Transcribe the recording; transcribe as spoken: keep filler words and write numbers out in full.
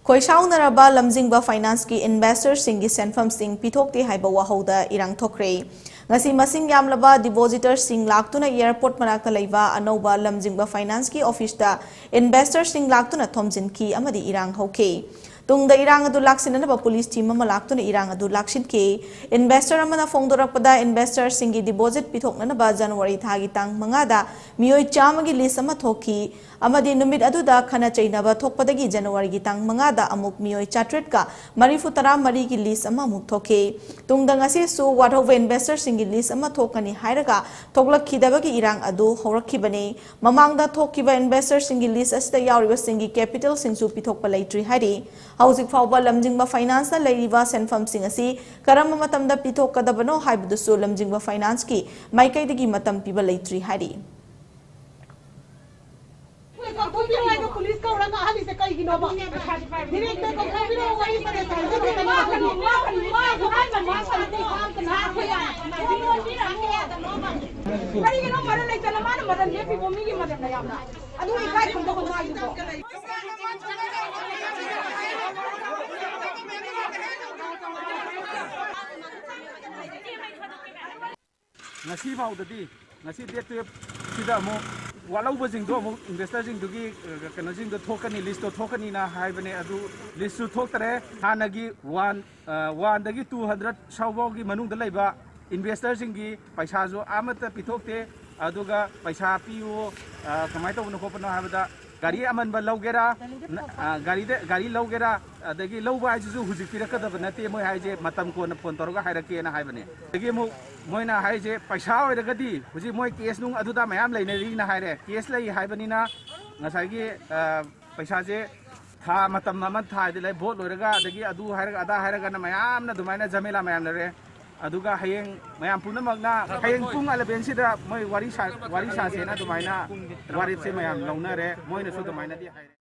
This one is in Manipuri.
ꯈꯣꯏꯁꯥꯎꯅꯔꯕ ꯂꯝꯖꯤꯡꯕ ꯐꯥꯏꯅꯥꯟꯁꯀꯤ ꯏꯟꯚꯦꯁꯇꯔꯁꯤꯡꯒꯤ ꯁꯦꯟꯐꯝꯁꯤꯡ ꯄꯤꯊꯣꯛꯇꯦ ꯍꯥꯏꯕ ꯋꯥꯍꯧꯗ ꯏꯔꯥꯡ ꯊꯣꯛꯈ꯭ꯔꯦ꯫ ꯉꯁꯤ ꯃꯁꯤꯡ ꯌꯥꯝꯂꯕ ꯗꯤꯄꯣꯖꯤꯇꯔꯁꯤꯡ ꯂꯥꯛꯇꯨꯅ ꯑꯦꯌꯔꯄꯣꯔꯠ ꯃꯅꯥꯛꯇ ꯂꯩꯕ ꯑꯅꯧꯕ ꯂꯝꯖꯤꯡꯕ ꯐꯥꯏꯅꯥꯟꯁꯀꯤ ꯑꯣꯐꯤꯁꯇ ꯏꯟꯚꯦꯁꯇꯔꯁꯤꯡ ꯂꯥꯛꯇꯨꯅ ꯊꯣꯝꯖꯤꯟꯈꯤ ꯑꯃꯗꯤ ꯏꯔꯥꯡ ꯍꯧꯈꯤ꯫ ꯇꯨꯡꯗ ꯏꯔꯥꯡ ꯑꯗꯨ ꯂꯥꯛꯁꯤꯟꯅꯅꯕ ꯄꯨꯂꯤꯁ ꯇꯤꯝ ꯑꯃ ꯂꯥꯛꯇꯨꯅ ꯏꯔꯥꯡ ꯑꯗꯨ ꯂꯥꯛꯁꯤꯟꯈꯤ꯫ ꯏꯟꯚꯦꯁꯇꯔ ꯑꯃꯅ ꯐꯣꯡꯗꯣꯔꯛꯄꯗ, ꯏꯟꯚꯦꯁꯇꯔꯁꯤꯡꯒꯤ ꯗꯤꯄꯣꯖꯤꯠ ꯄꯤꯊꯣꯛꯅꯅꯕ ꯖꯅꯋꯥꯔꯤ ꯊꯥꯒꯤ ꯇꯥꯡ ꯃꯉꯥꯗ ꯃꯤꯑꯣꯏ ꯆꯥꯝꯃꯒꯤ ꯂꯤꯁ ꯑꯃ ꯊꯣꯛꯈꯤ ꯑꯃꯗꯤ ꯅꯨꯃꯤꯠ ꯑꯗꯨꯗ ꯈꯠꯅ ꯆꯩꯅꯕ ꯊꯣꯛꯄꯗꯒꯤ ꯖꯅꯋꯥꯔꯤꯒꯤ ꯇꯥꯡ ꯃꯉꯥꯗ ꯑꯃꯨꯛ ꯃꯤꯑꯣꯏ ꯆꯥꯇ꯭ꯔꯦꯠꯀ ꯃꯔꯤꯐꯨ ꯇꯔꯥ ꯃꯔꯤꯒꯤ ꯂꯤꯁ ꯑꯃꯃꯨꯛ ꯊꯣꯛꯈꯤ꯫ ꯇꯨꯡꯗ ꯉꯁꯤꯁꯨ ꯋꯥꯠꯍꯧꯕ ꯏꯟꯚꯦꯁꯇꯔꯁꯤꯡꯒꯤ ꯂꯤꯁ ꯑꯃ ꯊꯣꯛꯀꯅꯤ ꯍꯥꯏꯔꯒ ꯊꯣꯛꯂꯛꯈꯤꯗꯕꯒꯤ ꯏꯔꯥꯡ ꯑꯗꯨ ꯍꯧꯔꯛꯈꯤꯕꯅꯤ꯫ ꯃꯃꯥꯡꯗ ꯊꯣꯛꯈꯤꯕ ꯏꯟꯚꯦꯁꯇꯔꯁꯤꯡꯒꯤ ꯂꯤꯁ ꯑꯁꯤꯗ ꯌꯥꯎꯔꯤꯕꯁꯤꯡꯒꯤ ꯀꯦꯄꯤꯇꯦꯜꯁꯤꯡꯁꯨ ꯄꯤꯊꯣꯛꯄ ꯂꯩꯇ꯭ꯔꯤ ꯍꯥꯏꯔꯤ꯫ ꯍꯧꯖꯤꯛ ꯐꯥꯎꯕ ꯂꯝꯖꯤꯡꯕ ꯐꯥꯏꯅꯥꯟꯁꯅ ꯂꯩꯔꯤꯕ ꯁꯦꯟꯐꯝꯁꯤꯡ ꯑꯁꯤ ꯀꯔꯝꯕ ꯃꯇꯝꯗ ꯄꯤꯊꯣꯛꯀꯗꯕꯅꯣ ꯍꯥꯏꯕꯗꯨꯁꯨ ꯂꯝꯖꯤꯡꯕ ꯐꯥꯏꯅꯥꯟꯁꯀꯤ ꯃꯥꯏꯀꯩꯗꯒꯤ ꯃꯇꯝ ꯄꯤꯕ ꯂꯩꯇ꯭ꯔꯤ ꯍꯥꯏꯔꯤ꯫ ꯄꯨꯂꯤꯁ ꯀꯧꯔꯒ ꯑꯍꯜꯂꯤꯁꯦ ꯀꯩꯒꯤꯅꯣꯕ? ꯗꯤꯔꯦꯛꯇ ꯀꯧꯊꯣꯛꯄꯤꯔꯛꯑꯣ, ꯋꯥꯔꯤ ꯁꯥꯟꯅꯁꯦ ꯍꯥꯏꯕ ꯀꯩꯅꯣ? ꯀꯔꯤꯒꯤꯅꯣ ꯃꯔꯟ ꯂꯩꯇꯅ ꯃꯥꯅ ꯃꯔꯟ ꯂꯦꯞꯄꯤꯕ ꯃꯤꯒꯤ ꯃꯔꯟ ꯃꯌꯥꯝꯅ? ꯑꯗꯨ ꯏꯀꯥꯏ ꯈꯪꯗꯕ ꯃꯥꯒꯤꯕꯣ꯫ ꯉꯁꯤ ꯐꯥꯎꯗꯗꯤ, ꯉꯁꯤ ꯗꯦꯠ ꯇꯨꯌꯦꯜꯞ ꯁꯤꯗ ꯑꯃꯨꯛ ꯋꯥꯠꯍꯧꯕꯁꯤꯡꯗꯣ ꯑꯃꯨꯛ ꯏꯟꯚꯦꯁꯇꯔꯁꯤꯡꯗꯨꯒꯤ, ꯑ, ꯀꯩꯅꯣꯁꯤꯡꯗꯣ ꯊꯣꯛꯀꯅꯤ, ꯂꯤꯁꯇꯣ ꯊꯣꯛꯀꯅꯤꯅ ꯍꯥꯏꯕꯅꯦ꯫ ꯑꯗꯨ ꯂꯤꯁꯁꯨ ꯊꯣꯛꯇꯔꯦ꯫ ꯍꯥꯟꯅꯒꯤ ꯋꯥꯟ, ꯑ, ꯋꯥꯟꯗꯒꯤ ꯇꯨ ꯍꯟꯗ꯭ꯔꯦꯠ ꯐꯥꯎꯕꯒꯤ ꯃꯅꯨꯡꯗ ꯂꯩꯕ ꯏꯟꯚꯦꯁꯇꯔꯁꯤꯡꯒꯤ ꯄꯩꯁꯥꯁꯨ ꯑꯃꯠꯇ ꯄꯤꯊꯣꯛꯇꯦ꯫ ꯑꯗꯨꯒ ꯄꯩꯁꯥ ꯄꯤꯌꯨ, ꯑ, ꯀꯃꯥꯏꯅ ꯇꯧꯕꯅꯣ ꯈꯣꯠꯄꯅꯣ ꯍꯥꯏꯕꯗ, ꯒꯥꯔꯤ ꯑꯃꯟꯕ ꯂꯧꯒꯦꯔꯥ, ꯅ-, ꯑ, ꯒꯥꯔꯤꯗ, ꯒꯥꯔꯤ ꯂꯧꯒꯦꯔꯥ, ꯑꯗꯒꯤ ꯂꯧꯕ ꯍꯥꯏꯁꯤꯁꯨ ꯍꯧꯖꯤꯛ ꯄꯤꯔꯛꯀꯗꯕ ꯅꯠꯇꯦ, ꯃꯣꯏ ꯍꯥꯏꯁꯦ ꯃꯇꯝ ꯀꯣꯟꯅ ꯐꯣꯟ ꯇꯧꯔꯒ ꯍꯥꯏꯔꯛꯀꯦꯅ ꯍꯥꯏꯕꯅꯦ꯫ ꯑꯗꯒꯤ ꯑꯃꯨꯛ ꯃꯣꯏꯅ ꯍꯥꯏꯁꯦ ꯄꯩꯁꯥ ꯑꯣꯏꯔꯒꯗꯤ ꯍꯧꯖꯤꯛ ꯃꯣꯏ ꯀꯦꯁ ꯅꯨꯡ ꯑꯗꯨꯗ ꯃꯌꯥꯝ ꯂꯩꯅꯔꯤꯅ ꯍꯥꯏꯔꯦ꯫ ꯀꯦꯁ ꯂꯩ ꯍꯥꯏꯕꯅꯤꯅ ꯉꯁꯥꯏꯒꯤ, ꯑ, ꯄꯩꯁꯥꯁꯦ ꯊꯥ ꯃꯇꯝ ꯑꯃ ꯊꯥꯗꯤ ꯂꯩ, ꯚꯣꯠ ꯂꯣꯏꯔꯒ, ꯑꯗꯒꯤ ꯑꯗꯨ ꯍꯥꯏꯔꯒ ꯑꯗꯥ ꯍꯥꯏꯔꯒꯅ ꯃꯌꯥꯝꯅ ꯑꯗꯨꯃꯥꯏꯅ ꯖꯃꯦꯂꯥ ꯃꯌꯥꯝ ꯂꯩꯔꯦ꯫ ꯑꯗꯨꯒ ꯍꯌꯦꯡ ꯃꯌꯥꯝ ꯄꯨꯝꯅꯃꯛꯅ ꯍꯌꯦꯡ ꯄꯨꯡ ꯑꯦꯂꯚꯦꯟꯁꯤꯗ ꯃꯣꯏ ꯋꯥꯔꯤ ꯁꯥ-, ꯋꯥꯔꯤ ꯁꯥꯁꯦꯅ ꯑꯗꯨꯃꯥꯏꯅ ꯋꯥꯔꯦꯞꯁꯦ ꯃꯌꯥꯝ ꯂꯧꯅꯔꯦ꯫ ꯃꯣꯏꯅꯁꯨ ꯑꯗꯨꯃꯥꯏꯅꯗꯤ ꯍꯥꯏꯔꯦ꯫